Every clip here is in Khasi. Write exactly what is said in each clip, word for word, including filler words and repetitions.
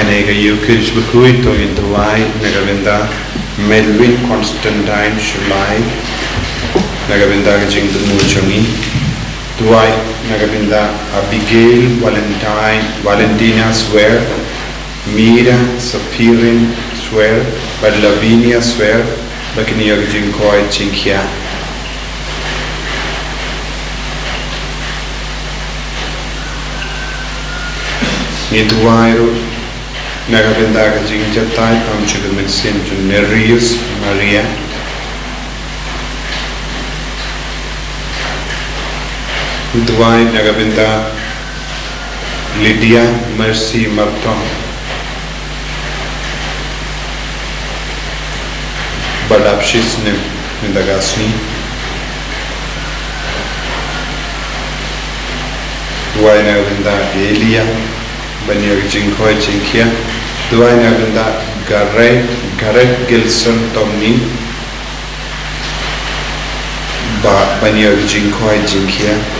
Ïa ka Eucharist bakhuid to ngin duwai na ka bynta Melvin Constantine Shullai, na ka bynta ka jingthmu jong ngi. Duwai na ka bynta Abigail Valentine, Valentina Swer, Mira Saphirin Swer, bad Lavinia Swer, ba kin ïoh ka jingkoit jingkhiah. Ngi duwai ruh na ka bynta ka jingjatai pam jong ka mynsiem jong Nereus Maria. Duwai na ka bynta Lydia Mercy Martong, ba dap shisnem mynta ka sngi. Duwai na ka bynta Elia, ban ïoh ka jingkoit jingkhiah. Duwai na ka bynta Gareth, Gareth Gilson Tommy, ba, ban ïoh ka jingkoit jingkhiah.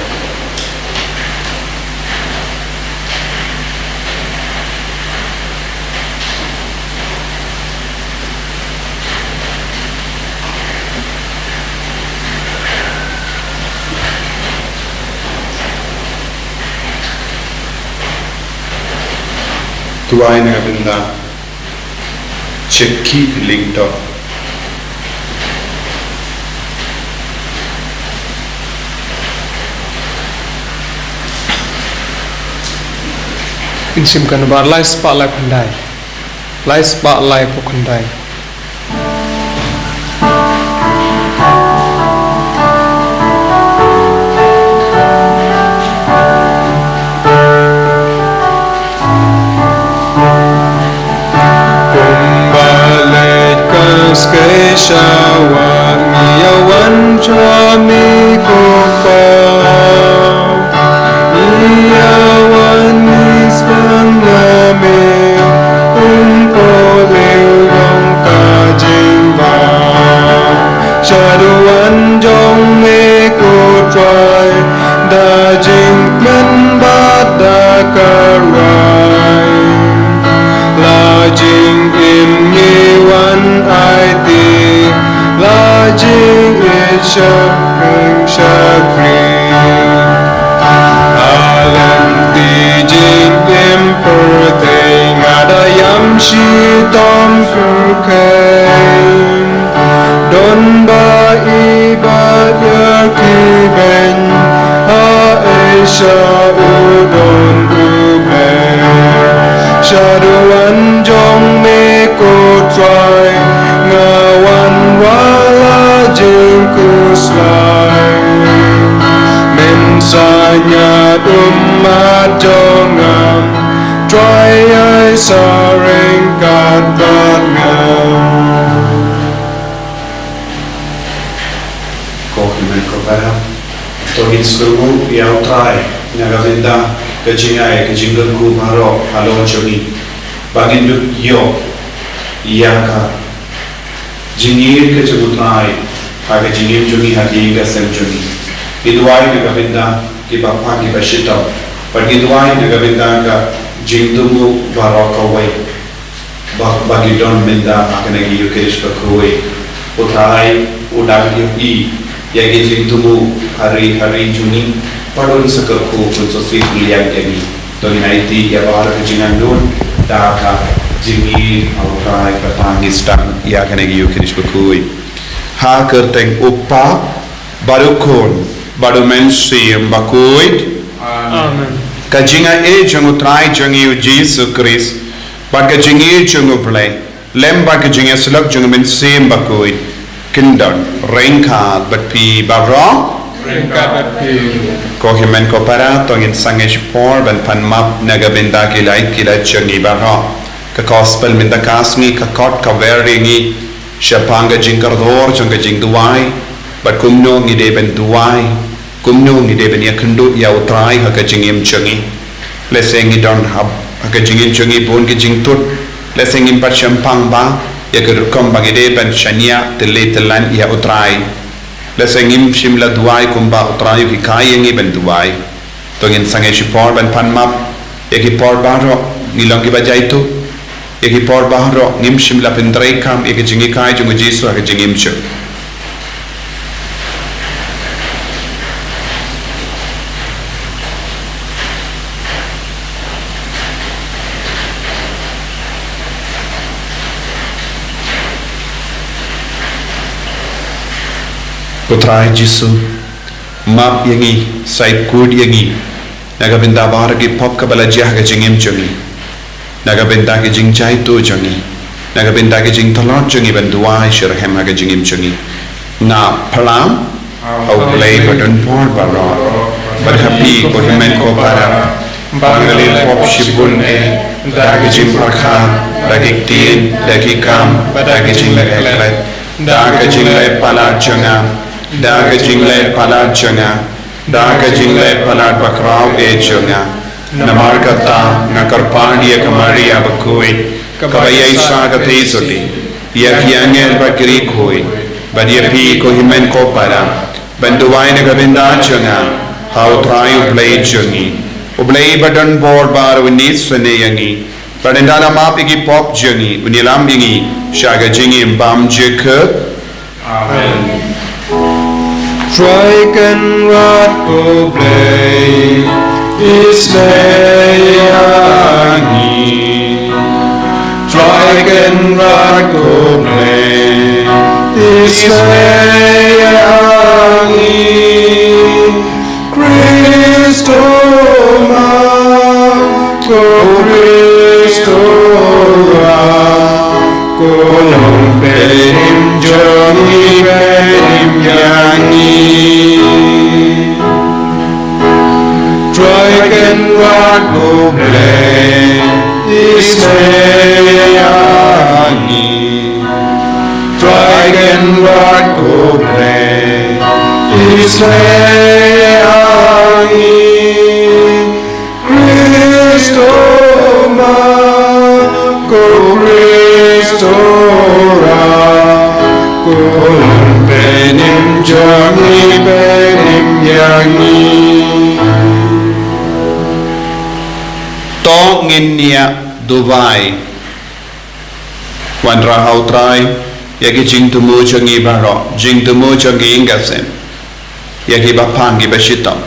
Duwai na ka bynta Jackie Lyngdoh. Mynsiem ka number lai spah laiphew khyndai. Lai spah laiphew khyndai. Kumba leit ka skei sha wah, ngi ïa wan sha me ko Pa. Ngi ïa wan ngi sdang ïa me, ym kohnguh ïa ka jingbam. Shaduh wan jong me ko Trai, da jingkmen bad da ka rai. La jingim ngi wan aiti, la jingïeit shaphrang shaphrang. Ha lynti jingim pyrthei nga da ïam shitom syrkhei. Don ba i bad ïa ki beiñ, ha Asia u don u beiñ. Shaduh wan jong me ko Trai, nga wan wat la jingkhuslai. Mynsiem ïa ummat jong nga, Trai ïai sa ryngkat bad nga. Ko hynmen ko para, to ngin sngewbha ïa U Trai na ka bynta ka jingai ka jingkyrkhu baroh halor jong ngi, ba ngin ïoh ïa ka jingïeit ka jong U Trai ha ka jingim jong ngi, ha ka ïing ka sem jong ngi. Ngi duwai na ka bynta kiba pang kiba shitom, bad ngi duwai na ka bynta ka jingthmu baroh kawei ba, ba ngi don mynta ha kane ka Eucharist bakhuid. U Trai u dang ïohi ïa ki jingthmu ha ri ha ri jong ngi, bad un sa kyrkhu, un sa sngewthuh ïa ngi. To ngin aiti ïa baroh ka jingangnud da ka jingïeit ha U Trai, kata ngi sdang ïa kane ka Eucharist bakhuid. Ha ka kyrteng U Kpa, bad U Khun, bad U Mynsiem Bakhuid. Amen. Ka jingaiei jong U Trai jong ngi U Jisu Khrist, bad ka jingïeit jong U Blei, lem bad ka jingïasyllok jong U Mynsiem Bakhuid, kin don ryngkat bad phi baroh. Ryngkat bad phi. Ko hynmen ko para, to ngin sangeh shipor ban pan map na ka bynta ki lait ki lait jong ngi baroh. Ka gospel mynta ka sngi ka khot ka wer ïa ngi shaphang ka jingkordor jong ka jingduwai, bad kumno ngi dei ban duwai, kumno ngi dei ban ïakynduh ïa U Trai ha ka jingim jong ngi. Lehse ngi don ha, ha ka jingim jong ngi bun ki jingtut, lehse ngim pat shym pang bha ïa ka rukom ba ngi dei ban shaniah, tyllai tyllan ïa U Trai. Lehse ngim shym la duwai kumba U Trai u hikai ïa ngi ban duwai. To ngin sangeh shipor ban pan map ïa ki por baroh, ngi long kiba jaituh, Ïa ki por baroh ngim shym la pyntreikam ïa ka jinghikai jong u Jisu ha ka jingim jong ngi. Ko Trai Jisu, map ïa ngi, shait kut ïa ngi na ka bynta baroh ki pop kaba la jia ha ka jingim jong ngi, na ka bynta ki jingjaituh jong ngi, na ka bynta ki jingtlot jong ngi ban duwai shitrhem ha ka jingim jong ngi. Nga phlang ha U Blei badonbor baroh, bad ha phi ko hynmen ko para, ba nga la leh pop shibun eh, da ka jingpyrkhat, da ki ktien, da ki kam, bad da ka jingleh klet, da ka jingleh palat jong nga, da ka jingleh palat jong nga, da ka jingleh palat bakhraw eh jong nga. Namar kata nga kyrpad ïa ka Maria bakhuid, kaba ïaishah katei sawdong ïa ki angel bad ki riewkhuid, bad ïa phi ko hynmen ko para, ban duwai na ka bynta jong nga ha U Trai U Blei jong ngi. U Blei badonbor baroh un isynei ïa ngi, bad ynda la map ïa ki pop jong ngi, un ïalam ïa ngi sha ka jingim bymjukut. Amen. Trai Kynrad ko Blei, isynei ïa ngi. Trai Kynrad ko Blei, isynei ïa ngi. Khrist, to map, ko Khrist, to rah, ko Nongpynim jong ngi, pynim ïa ngi. Trai Kynrad ko Blei, isynei ïa ngi. Trai Kynrad ko Blei, isynei ïa ngi. Khrist, to map, ko Khrist, to rah, ko Nongpynim jong ngi, pynim ïa ngi. To ngin ïa duwai. Wanrah ha U Trai ïa ki jingthmu jong ngi baroh, jingthmu jong ngi ïing ka sem, ïa kiba pang, kiba shitom,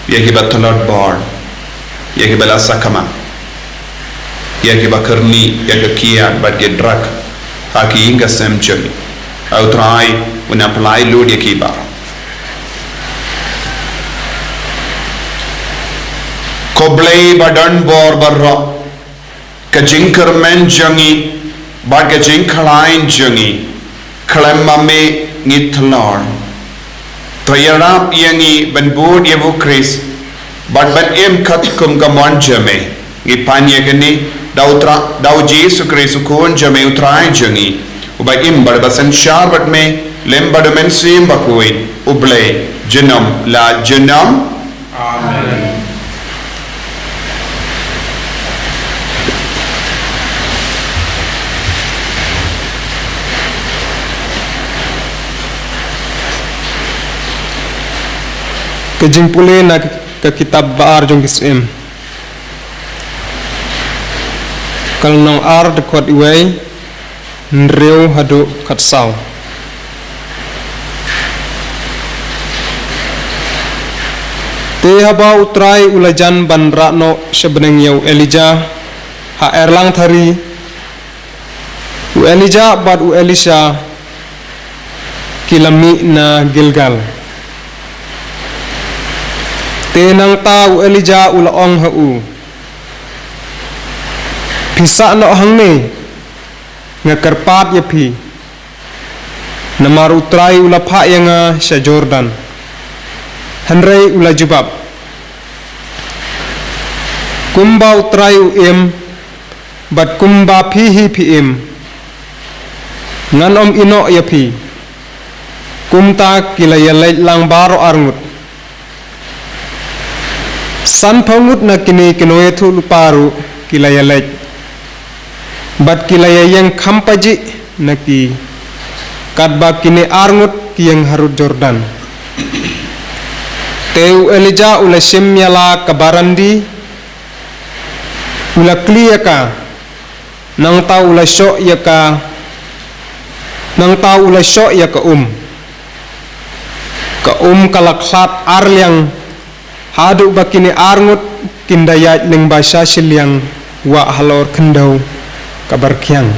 ïa kiba tlot bor, ïa kiba la sakma, ïa kiba kyrni ïa ka kiad bad ki drug ha ki ïing ka sem jong ngi. Ai U Trai un ïa pynlait lut ïa kiba. Ko Blei badonbor baroh, ka jingkyrmen jong ngi bad ka jingkhlaiñ jong ngi khlem ma me ngi tlot. To ïarap ïa ngi ban bud ïa u Khrist bad ban im katkum ka mon jong me. Ngi pan ïa kane da U Trai, da U Jisu Khrist U Khun jong me U Trai jong ngi, uba im bad uba synshar bad me lem bad U Mynsiem Bakhuid, U Blei junom la junom. Amen. Ka jingpule na ka kitab Ba-ar jong ki Syiem. Ka lynnong ar, dkhot wei, hynriew haduh khatsaw. Te haba U Trai u la jan ban rah noh sha bneng ïa u Elijah ha erlang thari, u Elijah bad u Elisha ki la mih na Gilgal. Te nangta u Elijah u la ong ha u, phi sah noh hangne, nga kyrpad ïa phi. Namar U Trai u la phah ïa nga sha Jordan. Hynrei u la jubab, kumba U Trai u im, bad kumba phi hi phi im, ngan ym ïeh noh ïa phi. Kumta ki la ïaleit lang baroh arngut. Sanphew ngut na kine ki nongïathuhlypa ruh ki la ïaleit, bad ki la ïaïeng kham pajih na ki, katba kine arngut ki ïeng harud Jordan. Te u Elijah u la shim ïa la ka barandi, u la kylli ïa ka, Nangta u la shoh ïa ka, nangta u la shoh ïa ka um. Ka um ka la khlad ar liang, haduh ba kine ar ngut kin da ïaid lyngba sha shiliang wah halor khyndew kaba rkhiang.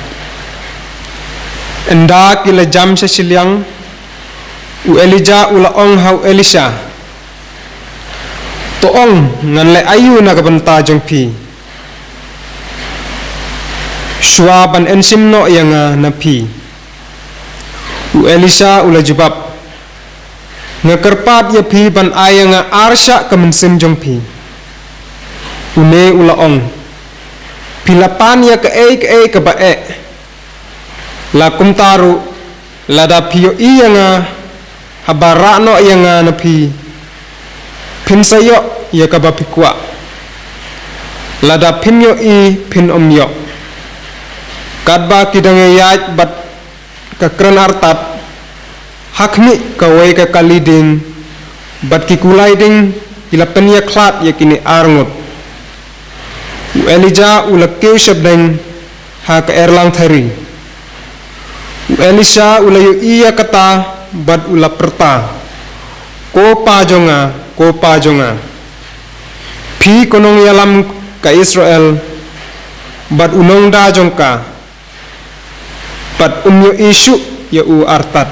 Ynda ki la jam sha shiliang, u Elijah u la ong ha u Elisha, "To ong, ngan leh aïu na ka bynta jong phi, shuwa ban ensim noh ïa nga na phi?" U Elisha u la jubab, "Nga kyrpad ïa phi ban ai ïa nga ar shah ka mynsiem jong phi." Une u la ong, "Phi la pan ïa kaei kaei kaba eh. La kumta ruh, lada phi ïohi ïa nga haba rah noh ïa nga na phi, phin sa ïoh ïa kaba phi kwah. Lada phim ïohi, phin ym ïoh." Katba ki dang ïaid bad ka kren artat, ha khmih kawei ka kali ding bad ki kulai ding ki la pynïakhlad ïa kine ar ngut. U Elijah u la kiew shapdeng ha ka erlang thari. U Elisha u la ïohi ïa kata bad u la pyrta, "Ko pa jong nga, ko pa jong nga, phi ko nongïalam ka Israel bad u nongda jong ka, bad um ïohi shuh ïa u artat."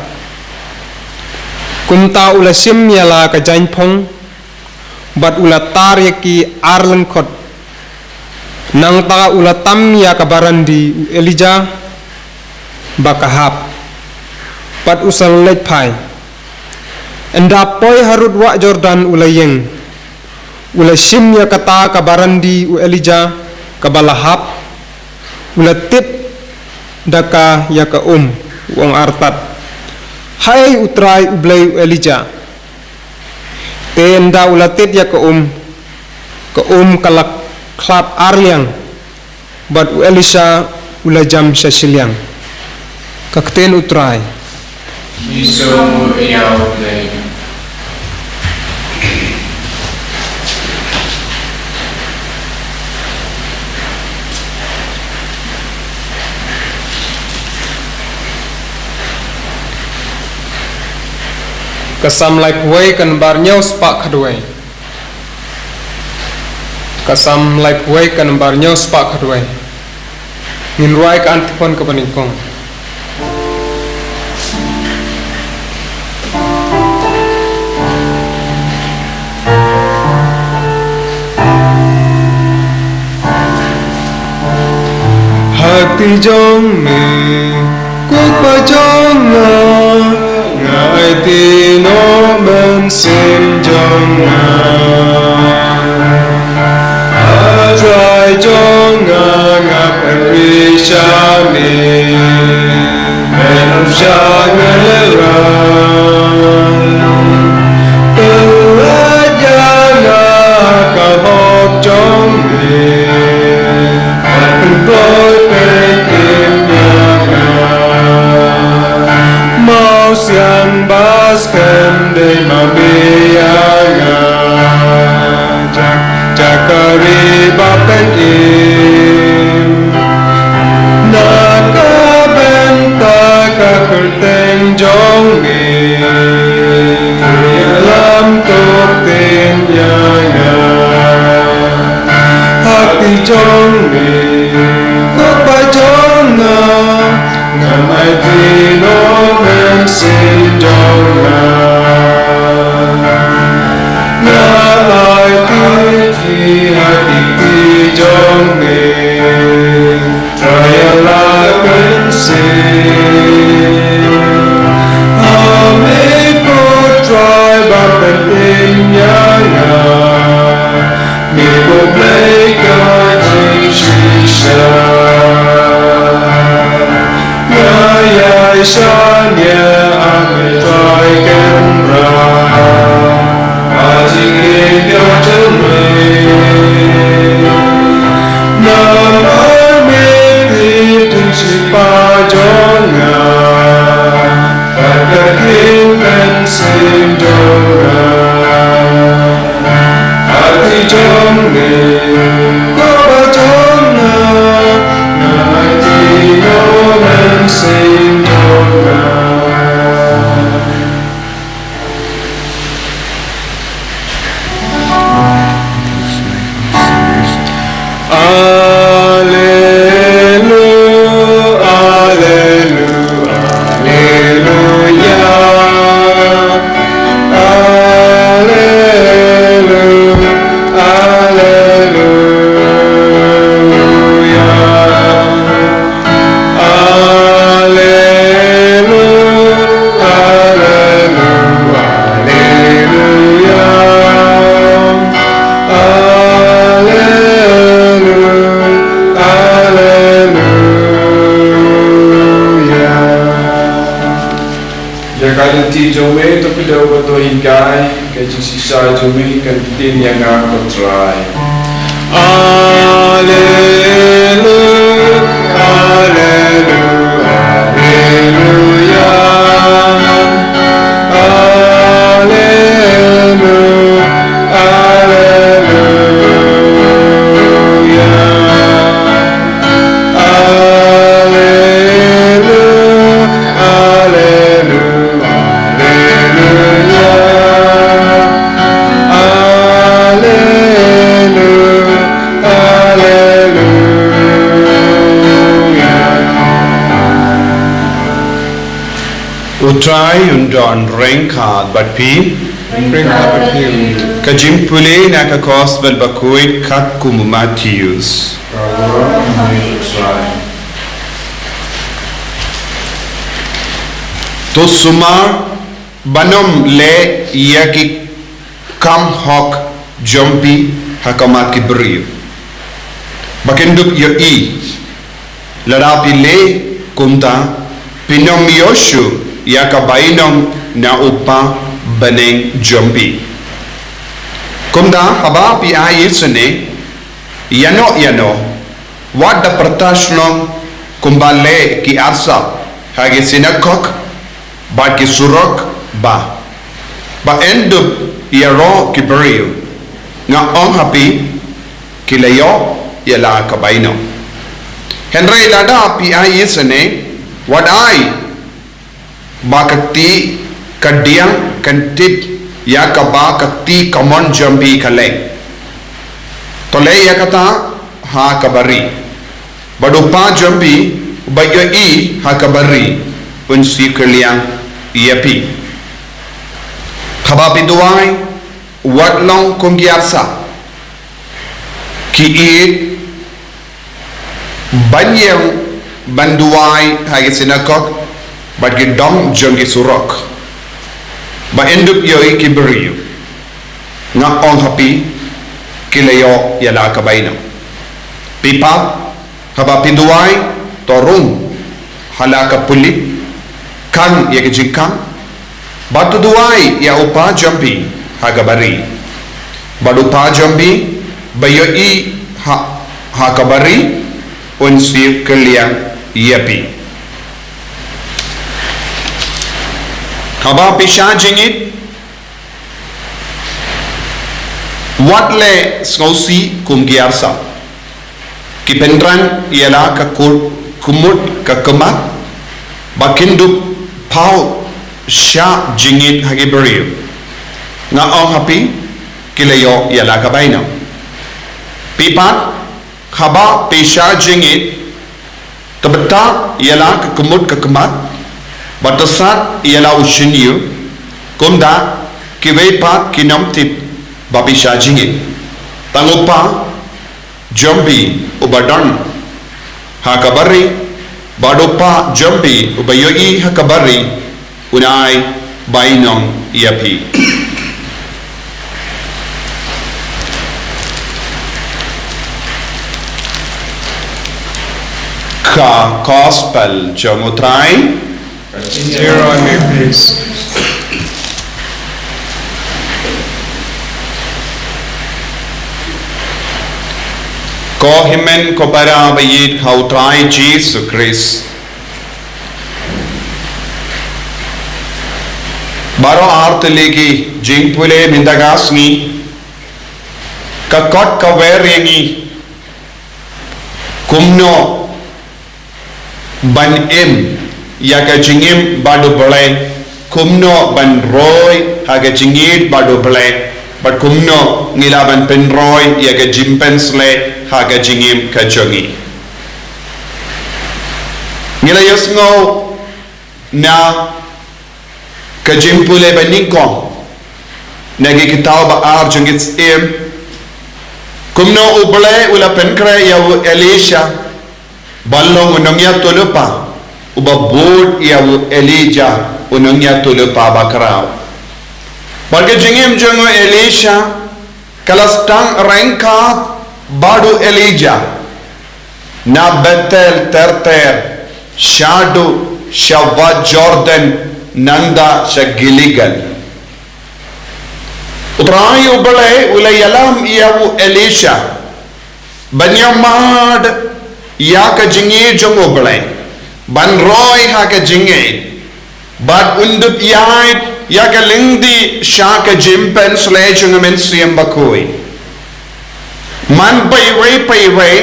Kumta u la shim ïa la ka jaiñphong bad u la tar ïa ki ar lyngkhot. Nangta u la tam ïa ka barandi u Elijah ba ka hap, bad u sa leit phai. Ynda poi harud wah Jordan u la ïeng, u la shim ïa kata ka barandi u Elijah kaba la hap, u la tit da ka ïa ka um, u ong artat, "Haei U Trai U Blei u Elijah?" Te ynda u la tit ïa ka um, ka um ka la khlad ar liang, bad u Elisha u la jam sha shiliang. Ka ktien U Trai. Ngi sngewnguh ïa U Blei. Ka Salm laiphew wei, ka nambar hynñiew spah khatwei. Ka Salm laiphew wei, ka nambar hynñiew spah khatwei. Ngin rwai ka antiphon kaba nyngkong. Ha kti jong me, ko Pa jong nga, nga aiti noh mynsiem jong nga. Ha Trai jong nga, nga pynri sha me, pynshai nga ïalam. Pynlait ïa nga ha ka hok jong me, bad pynkloi pynkim ïa nga. Mawsiang ba skhem dei ma me ïa nga, jaka ri ba pynim. Na ka bynta ka kyrteng jong me, ïalam to ktien ïa nga. Ha kti jong me, ko Pa jong nga, ngam aiti noh mynsiem jong nga. Nga aiti ha kti jong me, Trai ïa la ka mynsiem. Ha me ko Trai ba pynim ïa nga, me ko Blei ka jingshisha. Nga ïaishah ïa me Trai Kynrad, ha jingim ka jong me. Namar me tip jingshipa jong nga, bad ka ktien mynsiem jong nga. Ha kti jong me, ko Pa jong nga, nga Jong me to phi dei uba to hikai, ka jingshisha jong me kan ktien ïa nga ko Trai. Alleluia, alleluia, alleluia, alleluia. Alleluia, alleluia, alleluia. Alleluia, alleluia. U Trai un don ryngkat bad phi. Ryngkat bad phi. Ka jingpule na ka Gospel bakhuid katkum u Mathaios. To sumar ban ym leh ïa ki kam hok jong phi ha khmat ki briew, ba kin dup ïohi. Lada phi leh kumta, phin ym ïoh shuh ïa ka bainong na u Kpa bneng jong phi. Kumta haba phi ai isynei ïano ïano, wat da pyrta shnong kumba leh ki arsap ha ki synagog bad ki surok, ba, ba yn dup ïaroh ki briew. Nga ong ha phi, ki la ïoh ïa la ka bainong. Hynrei lada phi ai isynei, wat ai ba ka kti kadiang kan tip ïa kaba ka kti kamon jong phi ka leh. To leh ïa kata ha kaba ri, bad u Kpa jong phi uba ïohi ha kaba ri un shu kylliang ïa phi. Haba phi duwai, wat long kum ki arsap, ki ïeit ban ïeng ban duwai ha ki synagog bad ki dong jong ki surok, ba yn dup ïohi ki briew. Nga ong ha phi, ki la ïoh ïa la ka bainong. Phi pat, haba phi duwai, to rung ha la ka pule, khang ïa ka jingkhang, bad to duwai ïa u Kpa jong phi ha kaba ri, bad u Kpa jong phi uba ïohi ha, ha kaba ri un shu kylliang ïa phi. Haba phi shah jingïeit, wat leh sngewsih kum ki arsap, ki pynran ïa la ka ku-, kumut ka khmat, ba kin dup paw shah jingïeit ha ki briew. Nga ong ha phi, ki la ïoh ïa la ka bainong. Phi pat, haba phi shah jingïeit, to btah ïa la ka kumut ka khmat, bad to sat ïa la u shñiuh, kumta kiwei pat kin ym tip ba phi shah jingïeit. Tang u Kpa jong phi uba don ha kaba ri, bad u Kpa jong phi uba ïohi ha kaba ri, un ai bainong ïa phi. Ka Gospel jong u Trai. Here I may praise. Ko hynmen ko para ba ïeit ha u Trai Jisu Khrist. Baroh artylli ki jingpule mynta ka sngi, ka kot ka wer ïa ngi kumno ban im ïa ka jingim bad U Blei, kumno ban roi ha ka jingïeit bad U Blei, bad kumno ngi lah ban pynroi ïa ka jingpynshlei ha ka jingim ka jong ngi. Ngi la ïohsngew na ka jingpule ba nyngkong na ki kitaw ba ar jong ki Syiem, kumno U Blei u la pynkhreh ïa u Elisha ban long u nongïathuhlypa uba bud ïa u Elijah, u nongïathuhlypa ba khraw. Bad ka jingim jong u Elisha ka la sdang ryngkat bad u Elijah na Bethel ter ter, shaduh sha wah Jordan, nangta sha Gilgal. U Trai U Blei u la ïalam ïa u Elisha ban ïamad ïa ka jingïeit jong U Blei, ban roi ha ka jingngeit, bad un dup ïaid ïa ka lynti sha ka jingpynsleh jong U Mynsiem Bakhuid. Man pyrthei pyrthei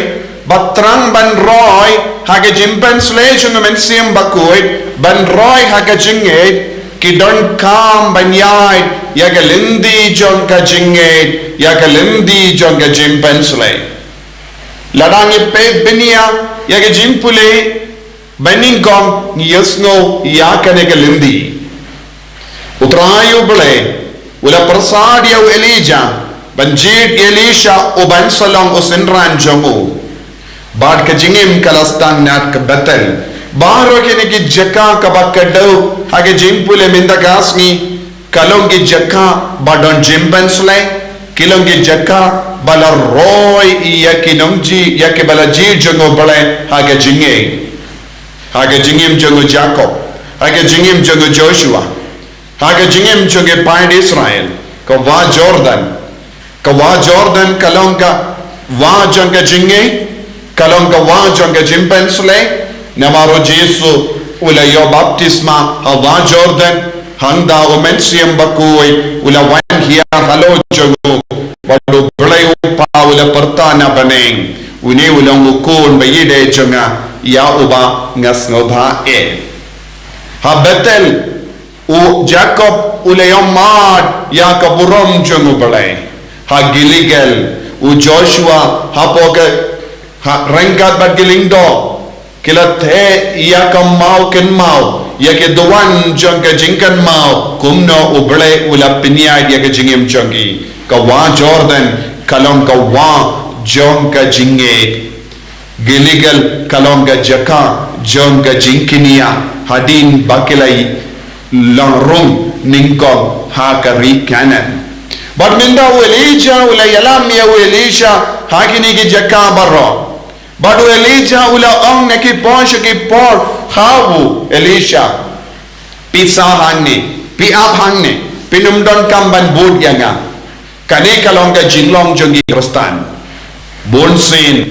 ba thrang ban roi ha ka jingpynsleh jong U Mynsiem Bakhuid, ban roi ha ka jingngeit, ki donkam ban ïaid ïa ka lynti jong ka jingngeit, ïa ka lynti jong ka jingpynsleh. Lada ngi peit bniah ïa ka jingpule, ba nyngkong ngi ïohsngew ïa kane ka lynti. U Trai U Blei u la pyrsad ïa u Elijah ban jied ïa u Elisha u ban sa long u synran jong u. Bad ka jingim ka la sdang na ka Bethel. Baroh kine ki jaka kaba kdew ha ka jingpule mynta ka sngi, ka long ki jaka ba don jingpynsleh, ki long ki jaka ba la roi ïa ki nongjied, ïa kiba la jied jong U Blei ha ka jingngeit. Ha ka jingim jong u Jakob, ha ka jingim jong u Joshua, ha ka jingim jong ki paid Israel, ka wah Jordan. Ka wah Jordan ka long ka wah jong ka jingngeit, ka long ka wah jong ka jingpynsleh. Namar u Jisu u la ïoh baptisma ha wah Jordan, hangta U Mynsiem Bakhuid u la wan hiar halor jong u, bad U Blei U Kpa u la pyrta na bneng, une u long u khun ba ïeidei jong nga, ïa uba nga sngewbha eh. Ha Bethel, u Jakob u la ïamad ïa ka burom jong U Blei. Ha Gilgal, u Joshua hapoh ka, ha ryngkat bad ki lyngdoh, ki la theh ïa ka maw kynmaw ïa ki duwan jong ka jingkynmaw, kumno U Blei u la pynïaid ïa ka jingim jong ki. Ka wah Jordan ka long ka wah jong ka jingngeit. Gilgal ka long ka jaka jong ka jingkñia hadien ba ki la long rung nyngkong ha ka ri Kanaan. Bad mynta u Elijah u la ïalam ïa u Elisha ha kine ki jaka baroh. Bad u Elijah u la ong na ki por sha ki por ha u Elisha, phi sah hangne, phi ap hangne, phin ym donkam ban bud ïa nga. Kane ka long ka jinglong jong ki Khristan. Bun sien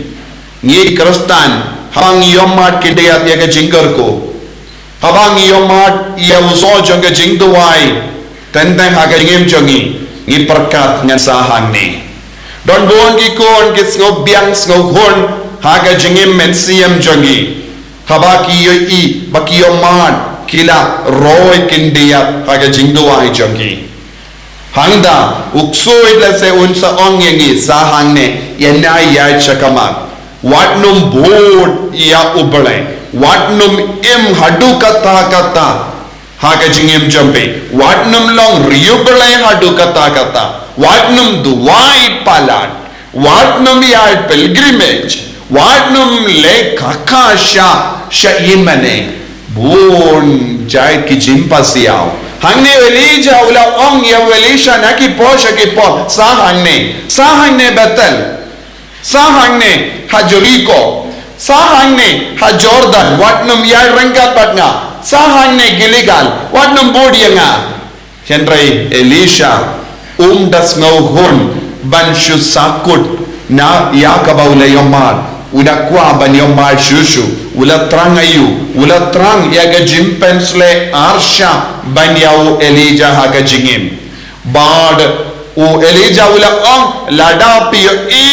ngi Khristan, haba ngi ïohmad khyndiat ïa ka jingkyrkhu, haba ngi ïohmad ïa u soh jong ka jingduwai, teng teng ha ka jingim jong ngi ngi pyrkhat ngan sah hangne. Don bun ki khun ki sngewbiang sngewhun ha ka jingim mynsiem jong ngi. Haba ki ïohi ba ki ïohmad ki la roi khyndiat ha ka jingduwai jong ki. Hangta u ksuid lehse un sa ong ïa ngi, sah hangne, ïa nai ïaid sha khmat. Wat nym bud ïa U Blei. Wat nym im haduh katta katta ha ka jingim jong phi. Wat nym long riewblei haduh katta katta. Wat nym duwai palat. Wat nym ïaid pilgrimage. Wat nym leit khaka sha, sha ïingmane. Bun jait ki jingpasiaw. Hangne u Elijah u la ong ïa u Elisha na ki por sha ki por, sah hangne, sah hangne Bethel. Sah hangne ha Jeriko. Sah hangne ha Jordan, wat nym ïaid ryngkat bad nga. Sah hangne Gilgal, wat nym bud ïa nga. Hynrei Elisha um da sngewhun ban shu sahkut na ïa kaba u la ïohmad. U da kwah ban ïohmad shuh shuh. U la thrang aïu, u la thrang ïa ka jingpynsleh arshah ban ïa u Elijah ha ka jingim. Bad u Elijah u la ong, lada phi ïohi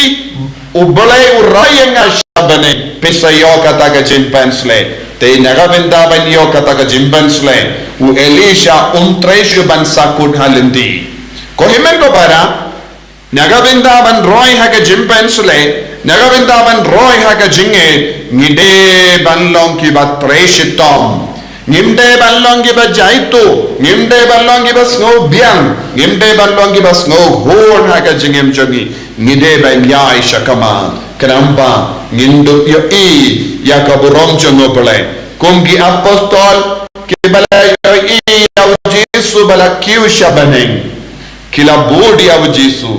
U Blei u rai ïa nga sha bneng, phin sa ïoh kata ka jingpynsleh. Te na ka bynta ban ïoh kata ka jingpynsleh, u Elisha um trei shuh ban sahkut ha lynti. Ko hynmen ko para, na ka bynta ban roi ha ka jingpynsleh, na ka bynta ban roi ha ka jingngeit, ngi dei ban long kiba trei shitom. Ngim dei ban long kiba jaituh, ngim dei ban long kiba sngewbiang, ngim dei ban long kiba sngewhun ha ka jingim jong ngi. Ngi dei ban ïaid sha khmat. Khnang ba ngin dup ïohi ïa ka burom jong U Blei. Kum ki apostol kiba la ïohi ïa u Jisu ba la kiew sha bneng, ki la bud ïa u Jisu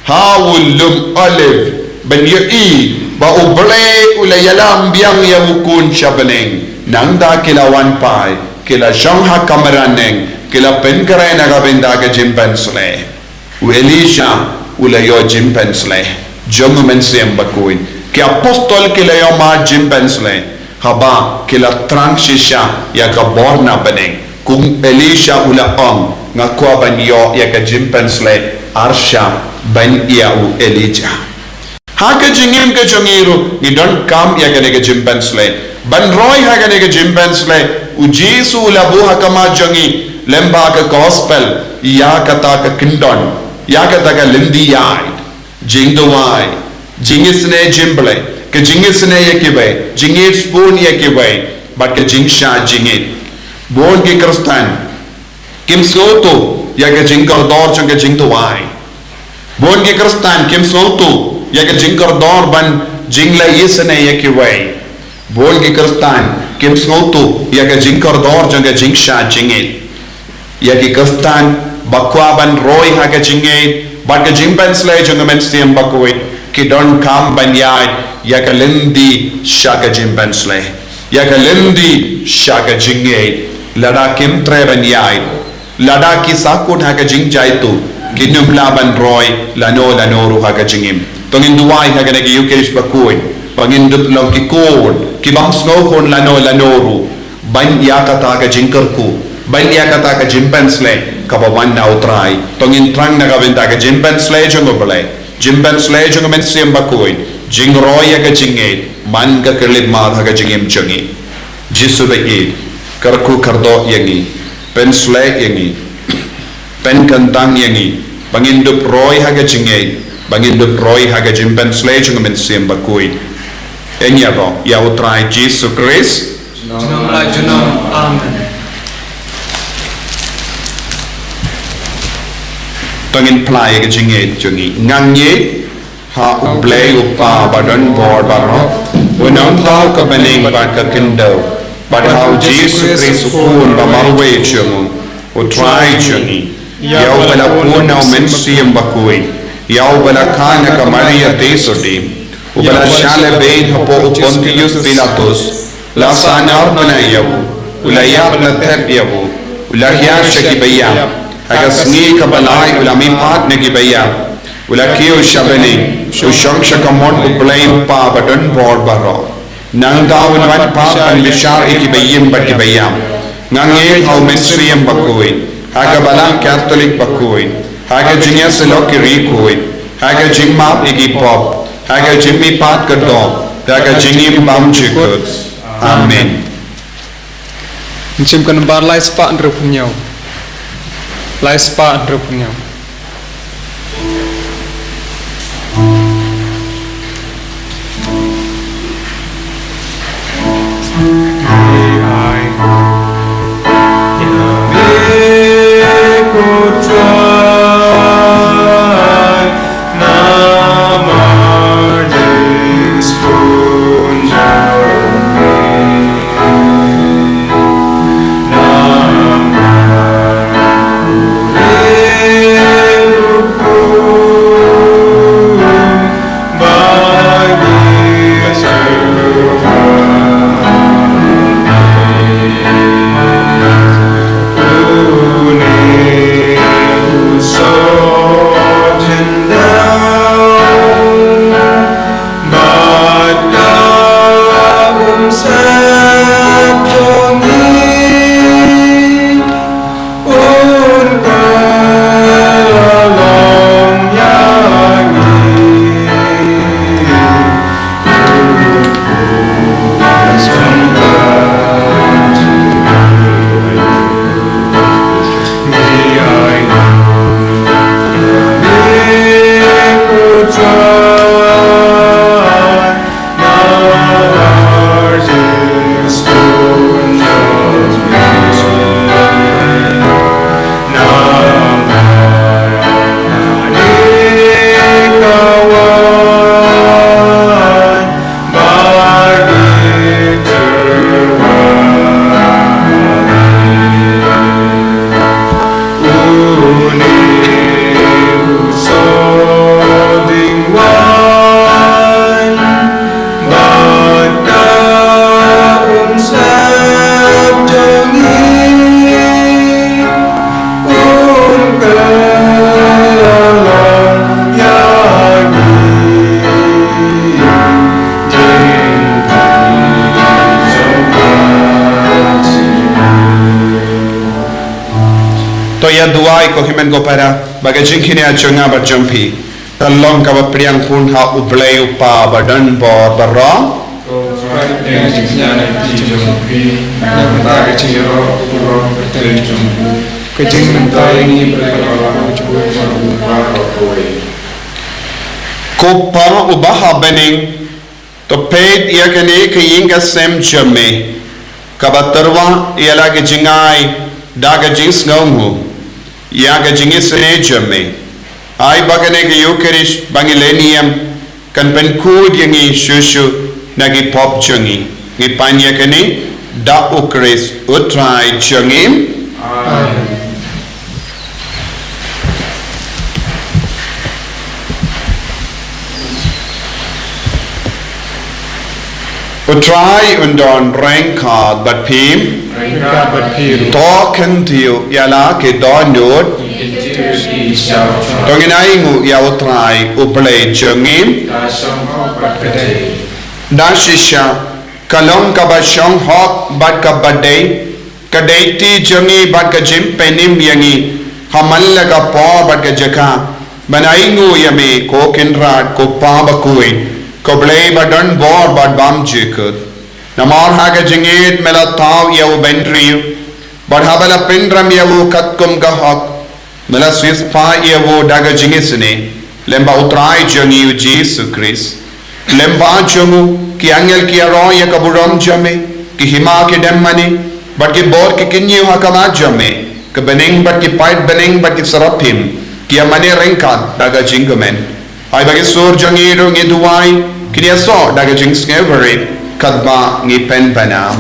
ha u lum Olive ban ïohi ba U Blei u la ïalam biang ïa u Khun sha bneng. Nangta ki la wan phai, ki la shong ha kamra neng, ki la pynkhreh na ka bynta ka jingpynsleh. U Elisha u la ïoh jingpynsleh jong u Mynsiem Bakhuid. Ki apostol ki la ïoh mad jingpynsleh haba ki la thrang shisha ïa ka bor na bneng. Kum Elisha u la ong, nga kwah ban ïoh ïa ka jingpynsleh arshah ban ïa u Elijah. Ha ka jingim ka jong ngi ruh ngi donkam ïa kane ka jingpynsleh. Ban roi ha kane ka jingpynsleh, u Jisu u la buh ha khmat jong ngi lyngba ka gospel ïa kata ka kyndon, ïa kata ka lynti ïaid, jingduwai, jingisynei jingblei, ka jingisynei ïa kiwei, jingïeit bun ïa kiwei, bad ka jingshah jingit. Bun ki Khristan kim sngewthuh ïa ka jingkordor jong ka jingduwai. Bun ki Khristan kim sngewthuh ïa ka jingkordor ban jingleh isynei ïa kiwei. Bun ki Khristan kim sngewthuh ïa ka jingkordor jong ka jingshah jingit. Ïa ki Khristan ba kwah ban roi ha ka jingngeit bad ka jingpynsleh jong ka Mynsiem Bakhuid, ki donkam ban ïaid ïa ka lynti sha ka jingpynsleh, ïa ka lynti sha ka jingngeit. Lada kim treh ban ïaid, lada ki sahkut ha ka jingjaituh, kin ym lah ban roi lano lano ruh ha ka jingim. To ngin duwai ha kane ka Eucharist bakhuid ba ngin dup long ki khun ki bym sngewkhun lano lano ruh ban ïa kata ka jingkyrkhu, ban ïa kata ka jingpynsleh kaba wan na U Trai. To ngin thrang na ka bynta ka jingpynsleh jong U Blei, jingpynsleh jong U Mynsiem Bakhuid, jingroi ïa ka jingngeit man ka khyllipmat ha ka jingim jong ngi. Jisu ba ïeit, kyrkhu kyrdoh ïa ngi, pynsleh ïa ngi, pynkyntang ïa ngi ba ngin dup roi ha ka jingngeit, ba ngin dup roi ha ka jingpynsleh jong U Mynsiem Bakhuid. Ïa ngi ïaroh ïa U Trai Jisu Khrist. Junom la junom. Amen. To ngin phla ïa ka jingngeit jong ngi. Nga ngeit ha U Blei U Kpa Badonbor Baroh, U Nongthaw ka bneng bad ka khyndew, bad ha U Jisu Khrist U Khun ba marwei jong U, U Trai jong ngi, ïa uba la bun na U Mynsiem Bakhuid, ïa uba la kha na ka Maria Theisotti, uba la shah lehbeiñ hapoh u Pontius Pilatus, la sahnarphna ïa u, u la ïap, la thep ïa u, u la hiar sha kiba ïap, ha ka sngi kaba lai u la mihpat na kiba ïap, u la kiew sha bneng, u shong sha kamon U Blei U Kpa Badonbor Baroh. Nangta un wan pat ban bishar ïa kiba im bad kiba ïap. Nga ngeit ha U Mynsiem Bakhuid, ha ka Balang Katholik bakhuid, ha ka jingïasyllok ki riewkhuid, ha ka jingmap ïa ki pop, ha ka jingmihpat kyrdoh, ha ka jingim bymjukut. Amen. Mynsiem ka nambar lai spah hynriewphew hynñiew. Lai spah hynriewphew hynñiew. Ai ko hynmen ko para, ba ka jingkynnoh jong nga bad jong phi ka long kaba pdiang pun ha U Blei U Kpa ba don bor baroh. Ka jingmyntoi ngi bad ka jingmyntoi jong U Kpa. Ko Pa uba ha bneng, to peit ïa kane ka ïing ka sem jong me, kaba tyrwa ïa la ka jingai da ka jingsngewnguh ïa ka jingisynei jong me. Ai ba kane ka Eukharist ba ngi leh niam kan pynkhuid ïa ngi shuh shuh na ki pop jong ngi. Ngi pan ïa kane da U Khrist U Trai jong ngi. Amen. U Trai un don ryngkat bad phi. Ryngkat bad phi ruh. To kyntiew ïa la ki dohnud. Ngi kyntiew ïa phi sha U Trai. To ngin ainguh ïa U Trai U Blei jong ngi. Kaba shong hok bad kaba dei. Da shisha, ka long kaba shong hok bad kaba dei, ka dei ti jong ngi bad ka jingpynim ïa ngi ha man la ka por bad ka jaka ban ainguh ïa me, ko Kynrad, ko Pa bakhuid, ko Blei ba don bor bad bymjukut. Namar ha ka jingïeit me la thaw ïa u bynriew, bad haba la pynrem ïa u katkum ka hok, me la siewspah ïa u da ka jingisynei, lem bad U Trai jong ngi U Jisu Khrist. Lem bad jong u, ki angel ki ïaroh ïa ka burom jong me, ki hima ki dem mane, bad ki bor ki kynñiew ha khmat jong me, ki bneng bad ki paidbneng bad ki seraphim ki ïa mane ryngkat da ka jingkmen. Ai ba ki sur jong ngi ruh ngi duwai, kin ïasoh da ka jingsngewrit, katba ngi pynpaw.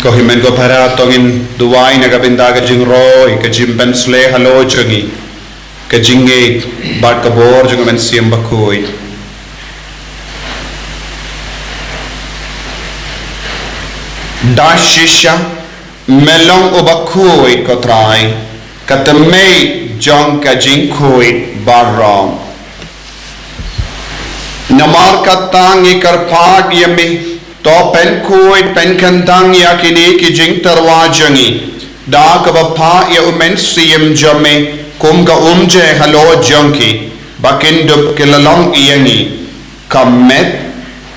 Ko hynmen ko para, to ngin duwai na ka bynta ka jingroi, ka jingpynsleh halor jong ngi, ka jingngeit bad ka bor jong ka Mynsiem Bakhuid. Da shisha me long u bakhuid ko Trai, ka tymmen jong ka jingkhuid baroh. Namar kata ngi kyrpad ïa me, to pynkhuid pynkyntang ïa kine ki jingtyrwa jong ngi da kaba phah ïa u Mynsiem jong me kum ka umjai halor jong ki, ba kin dup ki la long ïa ngi ka met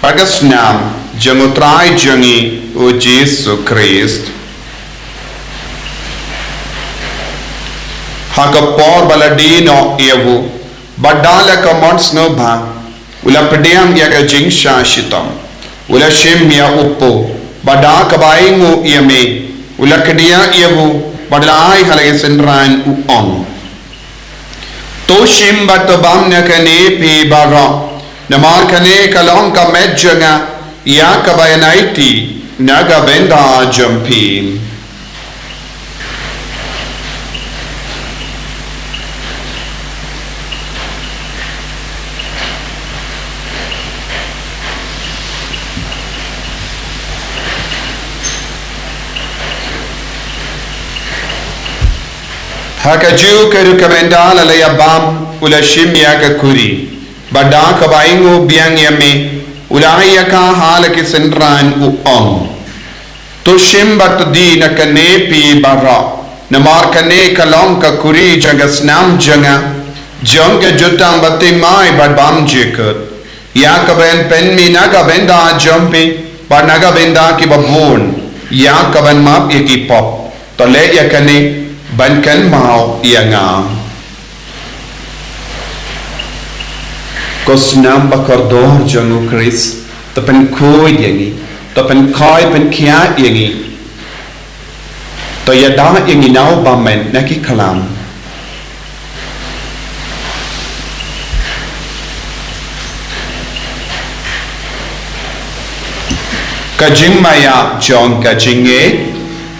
bad ka snam jong u Trai jong ngi u Jisu Khrist. Ha ka por ba la die noh ïa u, bad da la ka mon sngewbha, u la pdiang ïa ka jingshah shitom, u la shim ïa u paw, bad da kaba ainguh ïa me, u la kdiah ïa u, bad la ai ha la ki synran, u ong: To shim bad to bam na kane phi baroh, namar kane ka long ka met jong nga, ïa kaba ïaid na ka bynta jong phi. Ha kajuh ka rukom mynta la leit ïa bam, u la shim ïa ka kuri. Bad da kaba ainguh biang ïa me, u la ai ïa ka ha la ki synran, u ong: To shim bad to die na kane phi baroh, namar kane ka long ka kuri jong ka snam jong nga, jong ka jutang bathymmai bad bymjukut, ïa kaban pynmih na ka bynta jong phi bad na ka bynta kiba bun, ïa kaban map ïa ki pop. To leh ïa kane ban kynmaw ïa nga. Ko snam ba kordor jong u Khrist, to pynkhuid ïa ngi, to pynkhuid pynkhiah ïa ngi, to ïada ïa ngi na u bymman na ki khlam. Ka jingmaïa jong ka jingngeit.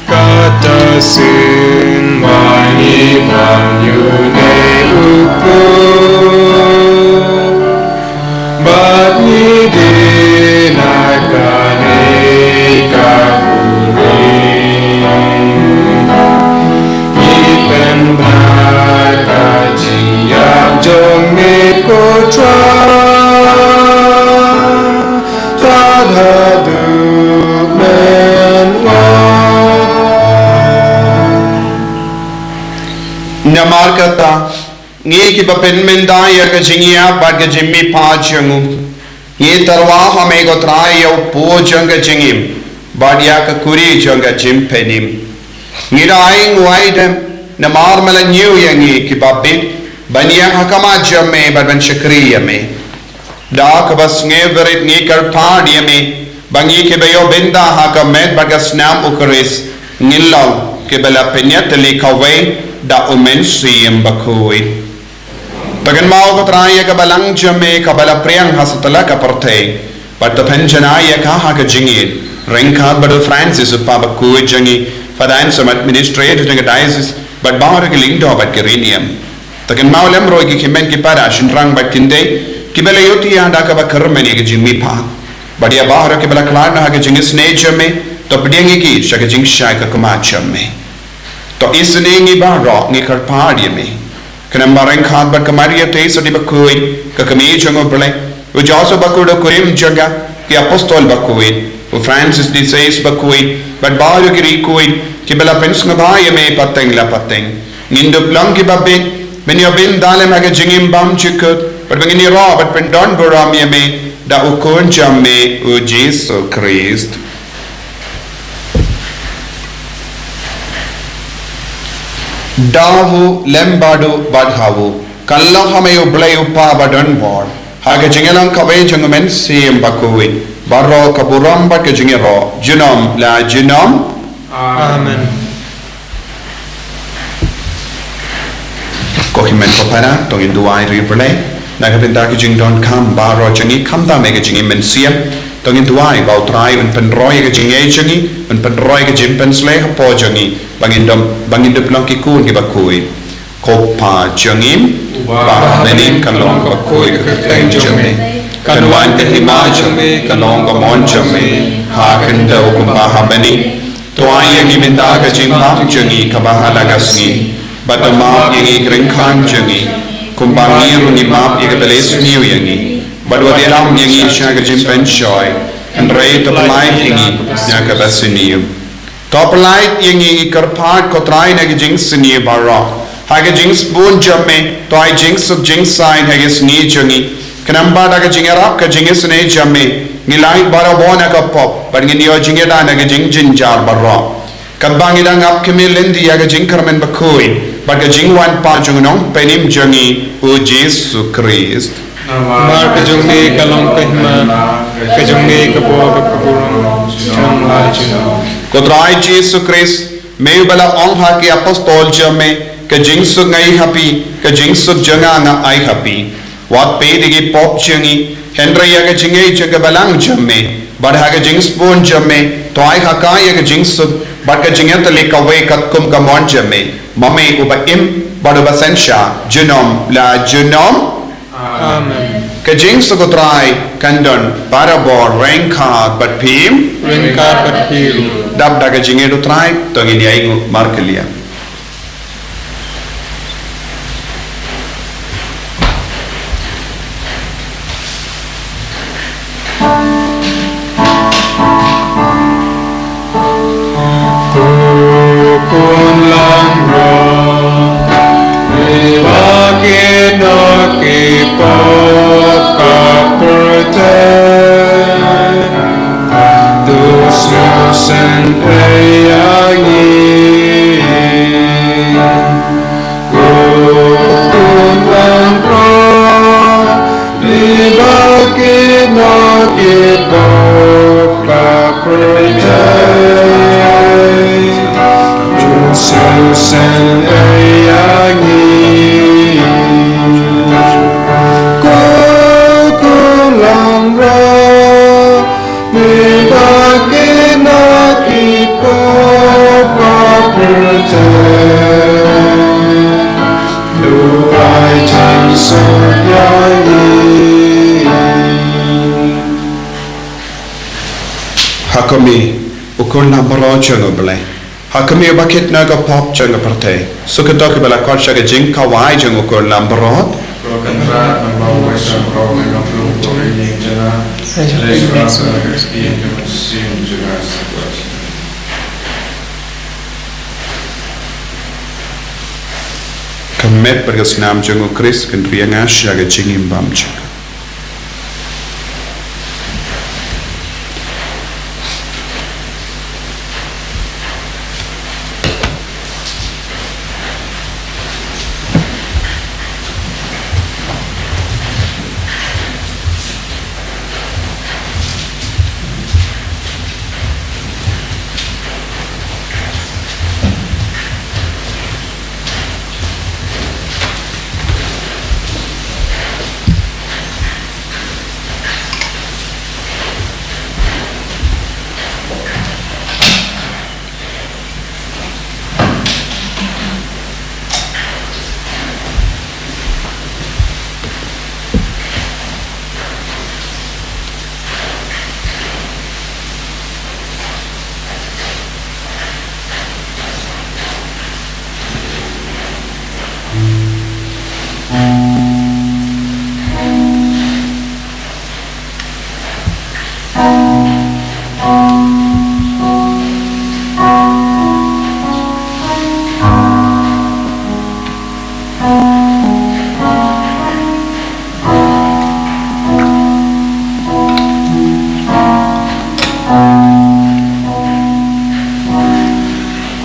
Kata sien ba ngi bam ïa une u khun, bad ngi die na kane ka kuri. Ngi pynbna ka jingïap jong me, ko Trai, tad haduh mynngwai. Namar kata, ngi kiba pynmynta ïa ka jingïap bad ka jingmihpat jong u, ngi tyrwa ha me ko Trai ïa u puoh jong ka jingim, bad ïa ka kuri jong ka jingpynim. Ngi da ainguh aidem, namar me la ñiew ïa ngi kiba bit, ban ïeng ha khmat jong me bad ban shakri ïa me. Da kaba sngewrit ngi kyrpad ïa me, ba ngi kiba ïoh bynta ha ka met bad ka snam u Khrist, ngin long kiba la pynïatylli kawei da u Mynsiem Bakhuid. To kynmaw ko Trai ïa ka balang jong me kaba la pdiang ha satlak ka pyrthei, bad to pynjanai ïa ka ha ka jingïeit, ryngkat bad u Francis u Papa bakhuid jong ngi, Father Anselm, administrator jong ka diocese, bad baroh ki lyngdoh bad ki riewniam. To kynmaw lem ruh ïa ki hynmen ki para, shynrang bad kynthei, kiba la ïohthiah da kaba kyrmen ïa ka jingmihpat, bad ïa baroh kiba la khlad noh ha ka jingisynei jong me, to pdiang ïa ki sha ka jingshai ka khmat jong me. To isynei ïa ngi baroh, ngi kyrpad ïa me. Khnang ba ryngkat bad ka Maria Theisotti bakhuid, ka Kmie jong u Blei, u Joseph bakhuid u kurim jong ka, ki apostol bakhuid, u Francis de Sales bakhuid, bad baroh ki riewkhuid kiba la pynsngewbha ïa me pateng la pateng, ngin dup long kiba bit, ban ïoh bynta lem ha ka jingim bymjukut, bad ba ngin ïaroh bad pyndonburom ïa me da u Khun jong me u Jisu Khrist. Da u lem bad u bad ha u, kan long ha me u Blei u Kpa badonbor, ha ka jingïalang kawei jong u Mynsiem Bakhuid, baroh ka burom bad ka jingïaroh, junom la junom. Amen. Ko hynmen ko para, to ngin duwai ruh ïa u Blei na ka bynta ka jingdonkam baroh jong ngi, khamtam ïa ka jingim mynsiem. To ngin duwai ba u Trai un pynroi ïa ka jingngeit jong ngi, un pynroi ïa ka jingpynshlei hapoh jong ngi, ba ngin dom, ba ngin dup long ki khun kiba khuid. Ko Pa jong ngi ba ha bneng, kan long kaba khuid ka kyrteng jong me. Kan wan ka hima jong me, kan long ka mon jong me ha khyndew kumba ha bneng. To ai ïa ngi mynta ka jingmap jong ngi kaba ha la ka sngi. Bad to map ïa ngi ki ryngkat jong ngi, kumba ngi ruh ngi map ïa kita kiba isniew ïa ngi. Bad wat ïalam ïa ngi sha ka jingpynshoi, hynrei to pyllait ïa ngi na kaba sniew. To pyllait ïa ngi, ngi kyrpad ko Trai, na ki jingsniew baroh. Ha ka jingsbun jong me, to ai jingsuk jingsaiñ ha ka sngi jong ngi. Khnang ba da ka jingïarap ka jingisynei jong me, ngin lait barabor na ka pop, bad ngin ïoh jingïada na ka jingjynjar baroh. Katba ngi dang ap khmih lynti ïa ka jingkyrmen bakhuid bad ka jingwan pat jong u Nongpynim jong ngi u Jisu Khrist. Namar ka jong me ka long ka hima, ka jong me ka bor bad ka burom, junom la junom. Ko Trai Jisu Khrist, me uba la ong ha ki apostol jong me, ka jingsuk nga ai ha phi, ka jingsuk jong nga nga ai ha phi. Wat peit ïa ki pop jong ngi, hynrei ïa ka jingngeit jong ka balang jong me. Bad ha ka jingsbun jong me, to ai ha ka ïa ka jingsuk bad ka jingïatylli kawei katkum ka mon jong me, ma me uba im bad uba synshar junom la junom. Amen. Ka jingsuk u Trai kan don barabor ryngkat bad phi. Ryngkat bad phi ruh. Dap da ka jingngeit u Trai, to ngin ïainguh markylliang. Pyrthei ïa ngi. Ko khun langbrot, pynban kit na ki pop ka pyrthei. Jisu, sngewsih ïa ngi. Ko khun langbrot, pynban kit na ki pop ka pyrthei. To ai jingsuk ïa ngi. Ha khmih, U Khun langbrot jong U Blei. Ha khmih, uba kit na ka pop jong ka pyrthei. Sngewthuh kiba la khot sha ka jingkhawai jong U Khun langbrot. Ko Kynrad, naba u Khrist u la long kum u Ri jong nga, leit sha ka ïing jong u Mynsiem jong nga. Ka met bad ka snam jong U Khrist kan ri ïa nga sha ka jingim bymjukut.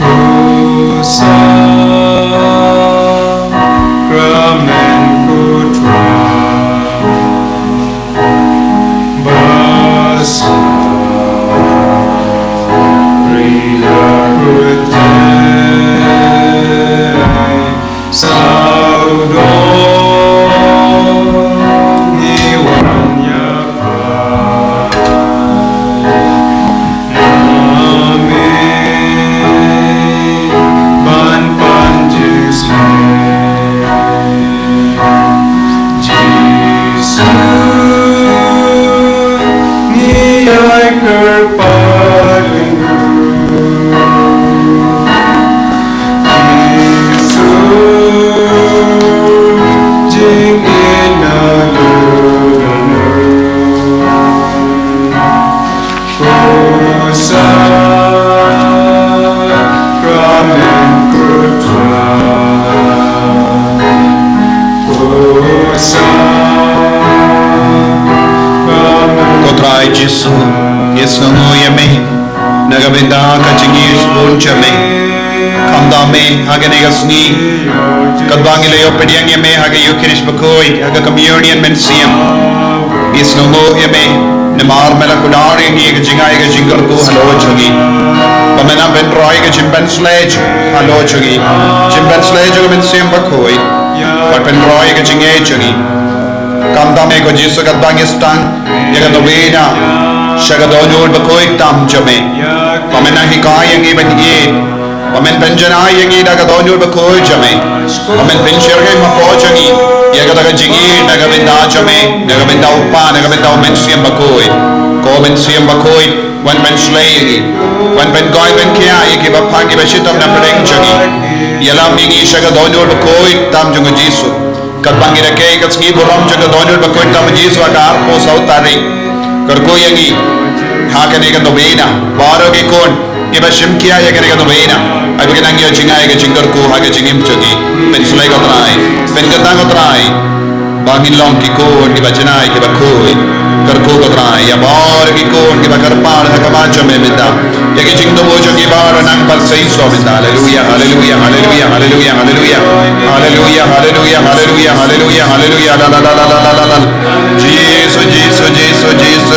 Ko Sakramen ko Trai, ba syrih la khuid sawdong, ngi wan ïa phi na me ban pan jingslem. Jisu, ngi ïai kyrpad ïa me. Jisu, jingïeit na lut don ruh. Ko Sakramen ko Trai, ko Sakramen. Ko Trai Jisu, ngi sngewnguh ïa me na ka bynta ka jingïeit bun jong me. Khamtam me ha kane ka sngi, katba ngi la ïoh pdiang ïa me ha ka Ïukharist bakhuid, ha ka Communion Mynsiem, ngi sngewnguh ïa me namar me la kular ïa ngi ïa ka jingai ka jingkyrkhu halor jong ngi, ba me nang pynroi ïa ka jingpynshlei halor jong ngi, jingpynshlei jong ka Mynsiem Bakhuid, bad pynroi ïa ka jingïeit jong ngi. Khamtam me ko Jisu, katba ngi sdang ïa ka novena sha ka Dohnud Bakhuid tam jong me, ba men nang hikai ïa ngi ban ïeit, ba men pynjanai ïa ngi da ka Dohnud Bakhuid jong me, ba men pynshyrkhei hapoh jong ngi ïa kata ka jingïeit na ka bynta jong me, na ka bynta U Kpa, na ka bynta U Mynsiem Bakhuid. Ko Mynsiem Bakhuid, wan pynshlei ïa ngi, wan pynkoit pynkhia ïa kiba phah, kiba shitom na pdeng jong ngi. Ïalam ïa ngi sha ka Dohnud Bakhuid tam jong u Jisu. Katba ngi rakhe ïa ka sngi burom jong ka Dohnud Bakhuid tam u Jisu ha ka arphew saw tarik, kyrkhu ïa ngi ha kane ka novena. Baroh ki khun kiba shim khia ïa kane ka novena, ai ba kin nang ïoh jingai ïa ka jingkyrkhu ha ka jingim jong ngi. Pynshlei ko Trai, pynkyntang ko Trai. Ba ngin long ki khun kiba janai kiba khuid. Kyrkhu ko Trai ïa baroh ki khun kiba kyrpad ha khmat jong me mynta. Ïa ki jingthmu jong ki baroh nang pynshai shuh mynta. Haleluya, haleluya, haleluya, haleluya, haleluya. Haleluya, haleluya, haleluya, haleluya, haleluya. La, la, la, la, la, la, la, la. Jisu, Jisu, Jisu, Jisu,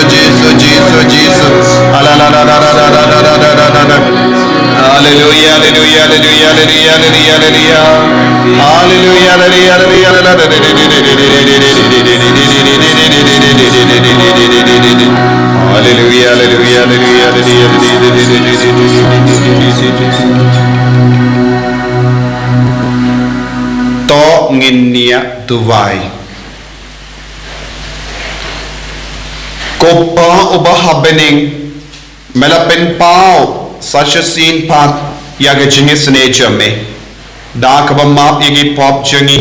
Jisu, Jisu. Ala, la, la, la, la. Haleluya, haleluya, haleluya, haleluya, haleluya, haleluya. Haleluya, haleluya, haleluya, haleluya. Haleluya, haleluya, haleluya, haleluya, haleluya. To ngin ïa duwai. Ko Pa uba ha bneng, me la pynpaw sa shisien pat ïa ka jingisynei jong me da kaba map ïa ki pop jong ngi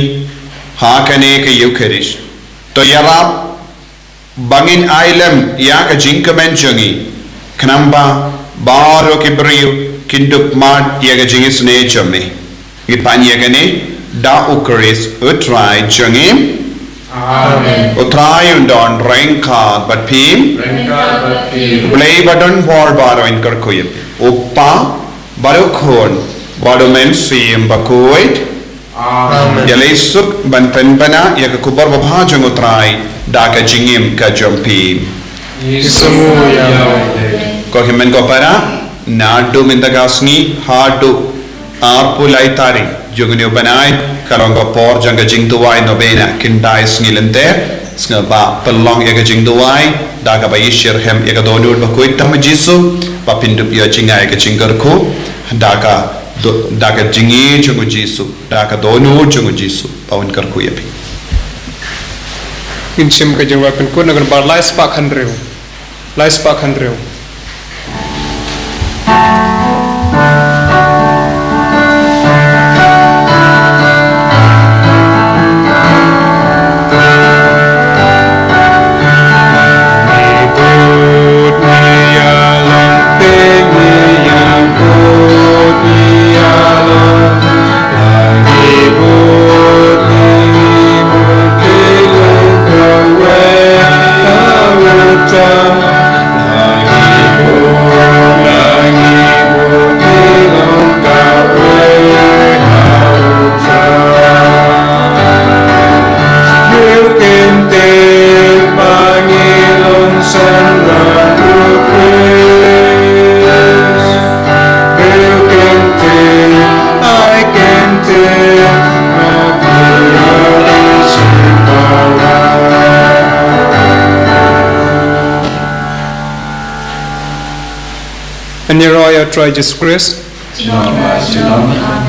ha kane ka Eucharist. To ïarap ba ngin ai lem ïa ka jingkmen jong ngi, khnang ba baroh ki briew kin dup mad ïa ka jingisynei jong me. Ngi pan ïa kane da U Khrist U Trai jong ngi. Amen. U Trai un don ryngkat bad phi. Ryngkat bad phi. U Blei ba don bor baroh un kyrkhu ïa phi. U Pa bad U Khun bad U Mynsiem Bakhuid. Amen. Ïa lei suk ban pynbna ïa ka khubor babha jong U Trai da ka jingim ka jong phi. Ngi sngewbha ïa U Blei. Ko hynmen ko para, naduh mynta ka sngi haduh arphew lai tarik jong une u bnai ka long ka por jong ka jingduwai novena, khyndai sngi lynter. Sngewbha pynlong ïa ka jingduwai da kaba ïashyrkhei ïa ka dohnud bakhuid tam u Jisu, ba phin dup ïoh jngai ïa ka jingkyrkhu da ka do-, da ka jingïeit jong u Jisu, da ka dohnud jong u Jisu ba un kyrkhu ïa phi. Ngin shim ka jingduwai pynkut na ka nombar lai spah khathynriew. Lai spah khathynriew. Yn ïaroh ïa U Trai Jisu Khrist. Junom, junom.